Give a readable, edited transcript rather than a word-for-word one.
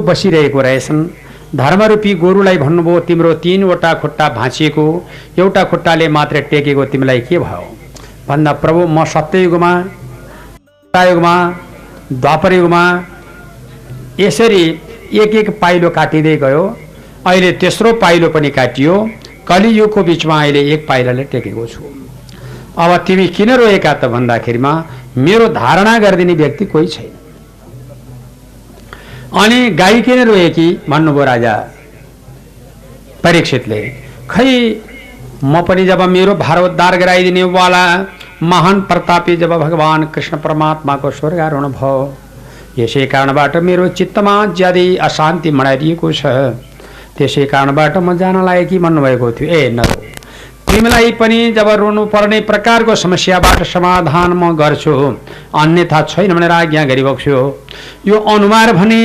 बसिरहेको रहेछन्। धर्मरूपी गोरुलाई भन्नुभयो, तिम्रो 3वटा खुट्टा भाँचिएको, एउटा खुट्टाले मात्र टेकेको, तिमीलाई के भयो? भन्दा प्रभु म सत्ययुगमा, युगमा, द्वापर युगमा यसरी एक एक पाइलो काटिँदै गयो। अहिले तेस्रो पाइलो पनि काटियो। कलियुगको बिचमा अहिले एक पाइलाले टेकेको छु। अब तिमी किन रोएका त भन्दाखेरिमा मेरो धारणा गरिदिने व्यक्ति कोही छैन। अनि गाई किन रोएकी भन्नुभयो राजा परीक्षितले। खै म पनि जब मेरो भारोद्धार गराइदिने वाला महान प्रतापी जब भगवान कृष्ण परमात्माको स्वर्गारोहण भयो, यसै कारणबाट मेरो चित्तमा ज्यादै अशान्ति मनाइदिएको छ। त्यसै कारणबाट म जान लागेकी भन्नुभएको थियो। ए नरो, तिमीलाई पनि जब रोनु पर्ने प्रकारको समस्याबाट समाधान म गर्छु, अन्यथा छैन भनेर आज्ञा गरिबक्छु। यो अनुहार भने